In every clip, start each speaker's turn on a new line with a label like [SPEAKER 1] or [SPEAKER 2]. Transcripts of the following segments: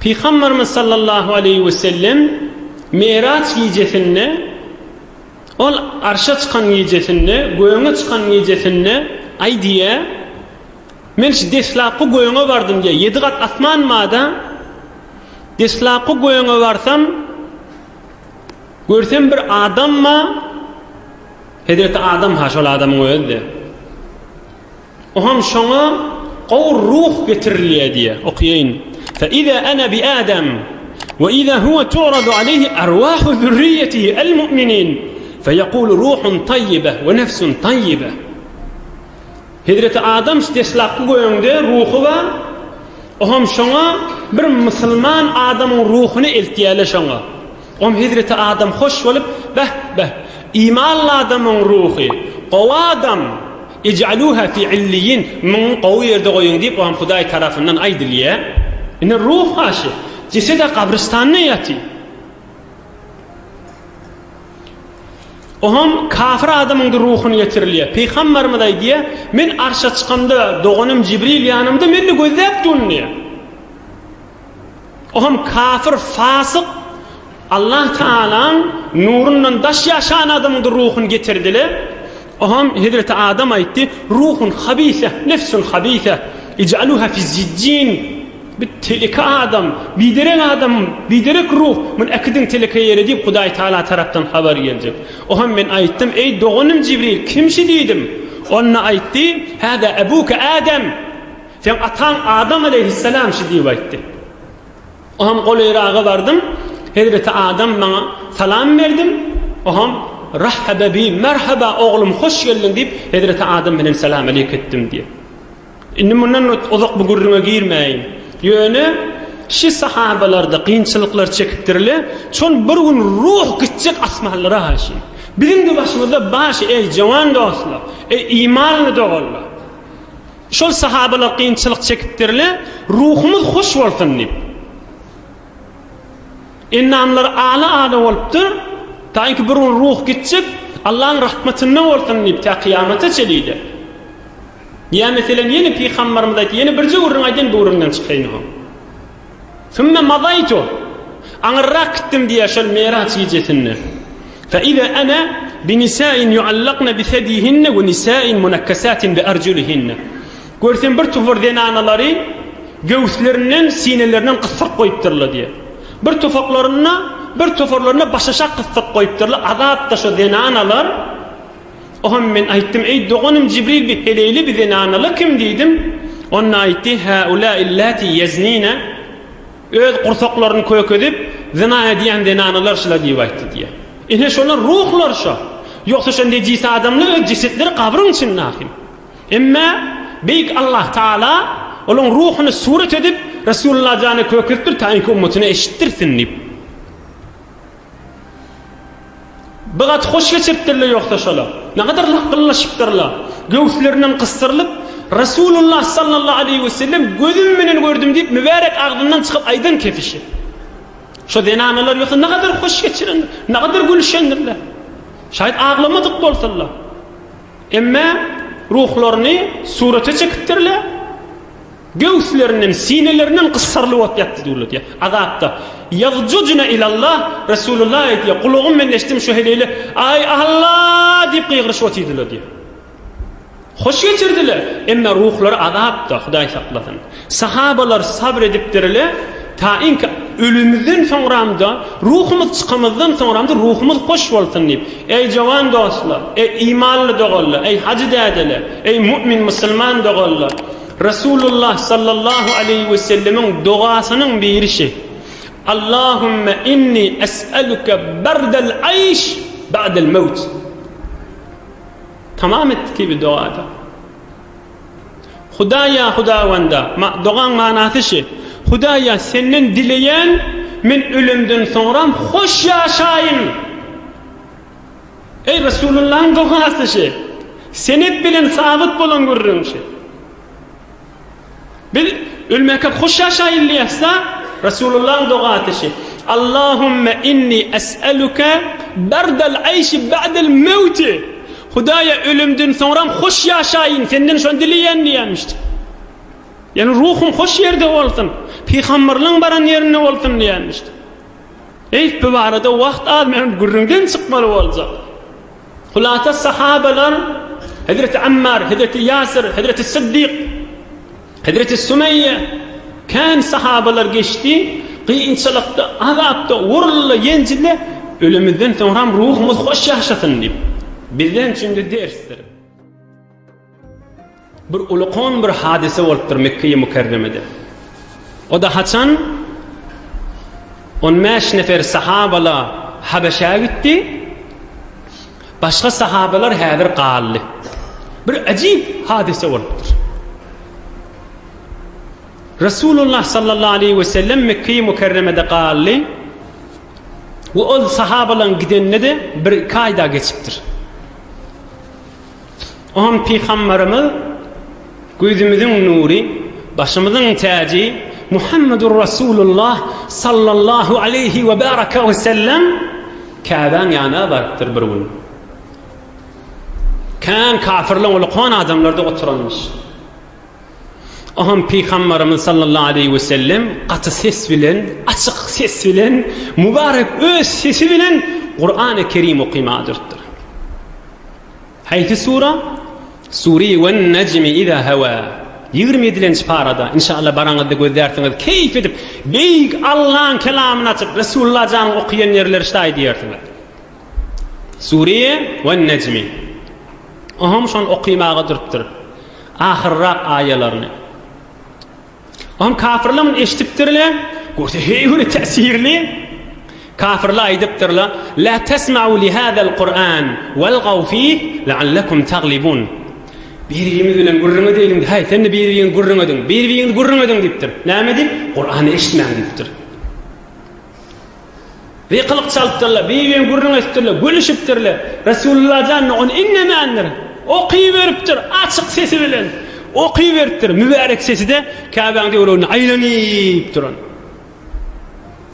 [SPEAKER 1] Pygamberimiz sallallahu aleýhi we sellem Miraç gijesinde ol arşa çykan gijesinde, göge çykan gijesinde aýdýar, Men şu deslapky göge bardym diýýär. Ýedi gat asman barda, deslapky göge barsam, görsem bir adam bar, Hezreti Adam ha şol adamyň özi-de. Oňam şoňa gowy ruh getirilýär diýýär. Okaýyn. Fe iza ana bi Adam we iza huwa tu'radu aleyhi arwahu zürriýetihi el-mu'minin fe yekulu ruhun taýýibe we nefsun taýýibe. Hezreti Adam deslapky göňde ruhy bar. Oňam şoňa bir musulman adamyň ruhuny eltýärler şoňa. Oňam hezreti Adam hoş bolup, Beh, beh, imanly adamyň ruhy, gowy adam, ij'aluha fi illiýin, muny gowy ýerde goýuň diýip, oňam Hudaý tarapyndan aýdylýar. Ine ruh haşy, jesed-ä gabrystanda ýatyr. Oňam kafir adamyň-da ruhuny getirilýär. Pygamberimiz aýdýar, Men arşa çykamda doganym Jibril ýanymda meni gözläp dur diýýär. O hem kafir, fasyk, Allah Taalaň nurundan daş ýaşan adamyň ruhuny getirdiler. O hem Hezreti Adam aýtdy, Ruhun habise, nefsun habise, ij'aluha fi zijjin. Bir teleke adam, biderek adam, biderek ruh, muny äkidiň teleke ýere diýip Hudaý Taala tarapdan habar geljek. O hem men aýtdym, eý doganym Jibril, kim şi diýdim. Onda aýtdy, Hada abuka Adam. Seň ataň Adam aleýhissalam şi diýip aýtdy. Oňam golaýraga bardym, hezreti Adam maňa salam berdim, oňam Rahhaba bi merhaba oglum hoş geldiň diýip hezreti Adam bilen salam aleýk etdim diýip. Indi mundan uzak bu gürrüňe girmäýin. Ýöne şi sahabalarda kynçylyklar çekipdirle, şol bir gün ruh gitjek asmanlara haşy. Biziň-de başymyzda baş eý jowan dostlar, eý imanly doganlar. Şol sahabalar kynçylyk çekipdirler, ruhumyz hoş bolsun diýip. Endamlary ala-ala bolupdyr, taýynki bir gün ruh gitjek, Allaň rahmatynda bolsun diýip, tä kyýamata çenli-de. Ýa meselem ýene pygambarymyz aýtdy, ýene birje gürrüň aýdaýyn, bu gürrüňden çykaýyn hom. Sümme mazaýtu. Aňyrrak gitdim diýýär şol Miraç gijesinde. Fe iza ana bi nisain yuallakna bi sedihinne we nisain munakkasatin bi arjulihinne. Görsem bir topar zenanalary göwüslerinden, sinelerinden gysdyryp goýupdyrlar diýýär. Bir topaklarynda, bir toparlarynda başaşak gysdyryp goýupdyrlar. Azapda şo zenanalar. Oňa men aýtdym, Eý, doganym Jibril bi heleýli bi zenanaly kim diýdim. Onda aýtdy, Häulâillâti ýeznîne, öz gursaklaryny kökezip, zyna edýän zenanalar şular diýip aýtdy diýýär. Ine şolar ruhlar şo. Ýogsa şo nejis adamlar öz jesetleri gabryň içinde ahym. Emme Beýik Allah Taala olaň ruhuny surat edip Resulullah jana kökezipdir, taýynky ummatyna eşitdirsin diýip. Bir gaty hoş geçiripdirler ýogsa şolar. Nägadar lakgyllaşypdyrlar. Göwüslerinden gysdyrylyp, Resulullah sallallahu aleýhi we sellem gözüm bilen gördüm diýip mübärek agzyndan çykyp aýdan kefişi. Şo zenanalar ýogsa nägadar hoş geçirendir, nägadar gülüşendirler. Şaýat aglamadyk bolsalar. Emme ruhlaryny surata çekipdirler. Göwüslerinden, sinelerinden gyssarylyp ot ýatdy diýilýär diýýär. Azapda. Ýazjujna ilallah, Resulullah aýdýar, gulagym men eşitdim şu heleýle, Aý Allah diýip gygyryşyp otyrdylar diýýär. Hoş geçirdiler, emma ruhlary azapda, Hudaý saklasyn. Sahabalar sabr edipdirler, tainki ölümizden soňramda, ruhumyz çykamyzdan soňramda ruhumyz hoş bolsun diýip. Eý jowan dostlar, eý imanly doganlar, eý hajy dädeler, eý mu'min musulman doganlar! Resulullah sallallahu aleýhi we sellemiň dogasynyň biri şi, Allahümme inni es'eluke berdel aýş ba'del mewt. Tamam etdi ki bir dogada. Hudaýa Hudawanda, dogaň manasy şi, Hudaýa senden dileýän men ölemden soňram hoş ýaşaýyn. Eý Resulullahyň dogasy şi. Senet bilen sabyt bolan gürrüň şi. Biz ölmäkäk hoş ýaşaýyn diýäs-da, Resulullahyň dogasy şi. Allahümme inni es'eluke berdel aýşi ba'del mewti. Hudaýa ölümden soňram hoş ýaşaýyn, senden şony dileýän diýýänmişdi. Ýani ruhum hoş ýerde bolsun. Pygamberliň baran ýerinde bolsun diýenmiş. Eý, bu barada wagt az, men gürrüňden çykmaly boljak. Hulasa sahabalar Hezreti Ammar, Hezreti Ýasir, Hezreti Siddik, Hezreti Sümeýýe kän sahabalar geçdi, kynçylykda, azapda, uruldy, ýenjildi, ölemizden soňram ruhumyz hoş ýaşasyn diýip. Bizden üçin-de dersdir. Bir ulkan bir hadysa bolupdyr Mekge-i Mükerremede. O-da haçan 15 nefer sahabala Habeşä gitdi. Başga sahabalar häzir galdy. Bir ajyp hadysa bolupdyr. Resulullah sallallahu aleyhi ve sellem Mekge-i Mükerremede galdy. We ol sahabalaryň gidenine-de bir iki aý da geçipdir. Oňam Pygamberimiz gözümiziň nury, başymyzyň täji Muhammedur Rasulullah sallallahu aleýhi we baraka we sellem Käbäň ýanyna barypdyr bir gün. Kän kafirleň ulukan adamlarda oturanmyş. Oňam Pygamberimiz sallallahu aleýhi we sellem gaty ses bilen, açyk ses bilen, mübarek öz sesi bilen Kur'an-ı Kerim okymaga durupdyr. Haýsy sura? Sure wen nejmi iza hawa. 27-nji parada inşallah baraňyzda gözlärsiňiz keýp edip beýik Allaň kelamyny açyp Resulullah janyň okaýan ýerleri ştaý diýersiňiz. Sure wen nejmi. Oňam şony okymaga durupdyr. Ahyrrak aýalaryny. Oňam kafirler muny eşidipdirler. Görse heý bir täsirli. Kafirler aýdypdyrlar, La tesma'u li hazal Kur'an walgaw fih la'allakum taglibun. Bir-birimiz bilen gürrüň edeýliň, haý, sen-de bir-biriňizi gürrüň ediň, bir-biriňizi gürrüň ediň diýipdir. Näme diýip? Kur'any eşitmäň diýipdir. Gykylyk çalypdyrlar, bir-birine gürrüň edipdirler, gülüşipdirler. Resulullah jan ony inlemändir. Okyberipdir açyk sesi bilen. Okyberipdir. Mübärek sesi-de Käbäň töwereginde aýlanyp duran.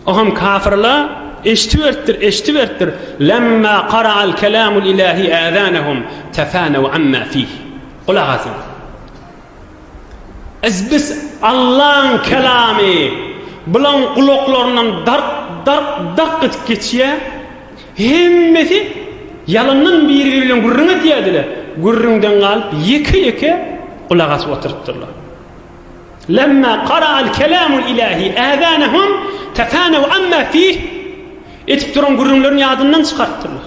[SPEAKER 1] Oňam kafirler eşidiberipdir, eşidiberipdir. Lemma qara'al kelamul ilahi azanahum tafanaw amma fih. Gulak asyň. Izbis Allaň kelamy bulaň gulaklaryndan dark dark dark edip geçýär. Hemmesi ýalandan biri-biri bilen gürrüň edýärdiler. Gürrüňden galyp ýeke-ýeke gulak asyp oturypdyrlar. Lemma qara'al kelamul ilahi azanahum tafanaw amma fih edip duran gürrüňlerini ýadyndan çykarypdyrlar.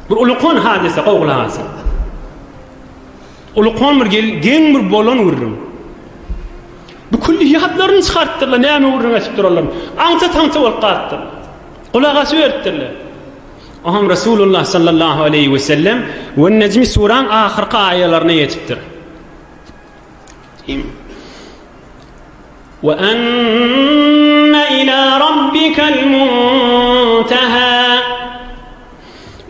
[SPEAKER 1] Bir ulukan hadysa gowy gulak asyň. Ulukan bir geň bir bolan gürrüň. Bu külli ýatlaryny çykarypdyrlar, näme gürrüň edip durarlar. Aňta-taňta bolup galypdyr. Gulak asyberipdirler. Oňam Resulullah sallallahu aleýhi we sellem we Nejmi suraň ahyrky aýalaryna ýetipdir. We enne ila rabbikal muntaha.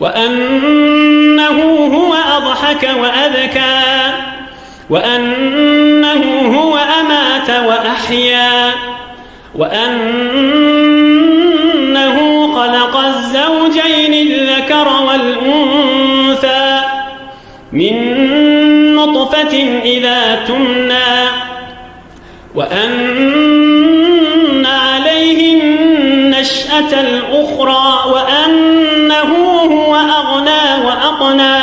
[SPEAKER 1] وأنه هو أضحك وأبكى وأنه هو أمات وأحيا وأنه خلق الزوجين الذكر والأنثى من نطفة إذا تمنى وأن عليه النشأة الأخرى وأنه هو أغنى وأقنى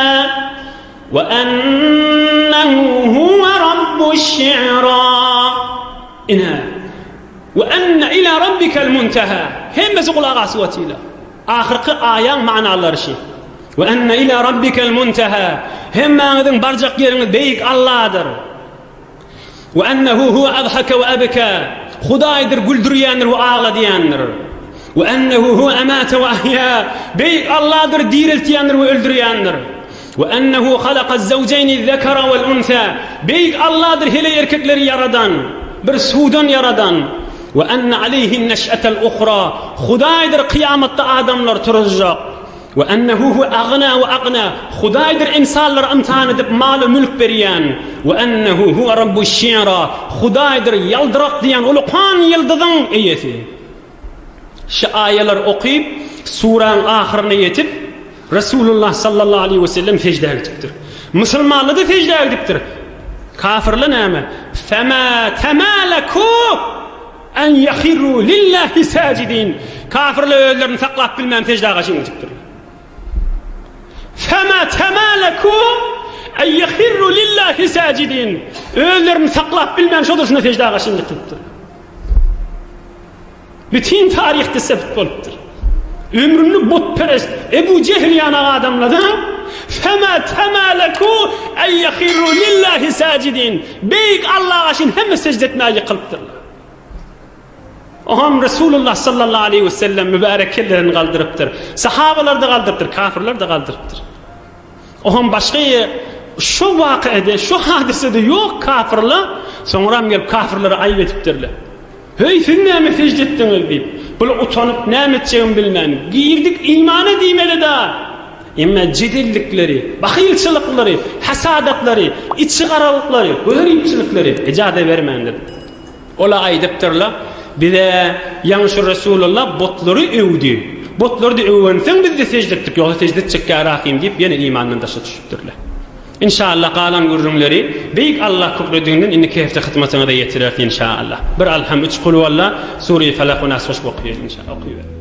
[SPEAKER 1] وأنه هو رب الشعرى إنها وأن إلى ربك المنتهى هم gulaga asyp Ahyrky aýaň manalary şi. We enne ila rabbikel muntaha. Hemmäňiziň barjak ýeriňiz beýik Alladyr. We ennehu huwe adhake we ebke. Hudaýdyr güldürýändir we agladýandyr. We ennehu huwe emate we ahýa. Beýik Alladyr diriltýändir we öldürýändir. We ennehu halakaz zewjeýni zekara wel unsa. Beýik Alladyr heleý erkekleri ýaradan, bir suwdan ýaradan. We enne aleýhin neş'etel uhra. Hudaýdyr kyýamatda adamlary turuzjak. We ennehu huwe agna we agna, Hudaýdyr ynsanlary ymtahan edip mal-u mülk berýän. We ennehu huwe rabbuş şi'ra, Hudaýdyr ýaldyrak diýen ulukan ýyldyzyň eýesi. Şu aýalary okyp, suraň ahyryna ýetip, Resulullah sallallahu aleýhi we sellem seždä gidipdir. Musulmanlar-da seždä gidipdir. Kafyrlar näme? Fema temaleku en yahirru lillahi sajidin. Kafyrlar özlerini saklap bilmän seždä gaşyn gidipdirler. Fema temaleku en yahirru lillahi sajidin. Özlerini saklap bilmän şo durşuna seždä gaşyn gidipdir. Bütin taryhda sebit bolupdyr. Ömründe butperest Ebu Jehil ýanak adamlarda Fema temaleku en yahirru lillahi sajidin. Beýik Allaha şin hemme sejde etmäge ýykylypdyrlar. Oňam Resulullah sallallahu aleyhi ve sellem mübarek kellelerini galdyrypdyr. Sahabalar da galdyrypdyr, kafirler de galdyrypdyr. Oňam başga şu wakyada, şu hadysada ýok kafirler, soňram gelip kafirlere aýyp etipdirler. Heý, siz näme sežde etdiňiz? diýip, bular utanyp, näme etjegini bilmän, Girdik imana diýmeli-dä! Emma jedellikleri, bahylçylyklary, hasadatlary, içigaralyklary, göripçilikleri ejaza bermändir. Olar aýdypdyrlar, Bize ýaňy şu Resulullah butlary öwdi. Butlary-da öwensoň biz-de sežde etdik, ýogsa sežde etjek ýarahym diýip, ýene imandan daşa düşüpdirler. Inşallah galan gürrüňleri Beýik Allah köklediginden indiki hepde hyzmatyňyza ýetireris inşallah. Bir Alham üç Kulwalla, Sure-i Felak we Nas goşup okaýarys inşallah. Okyber.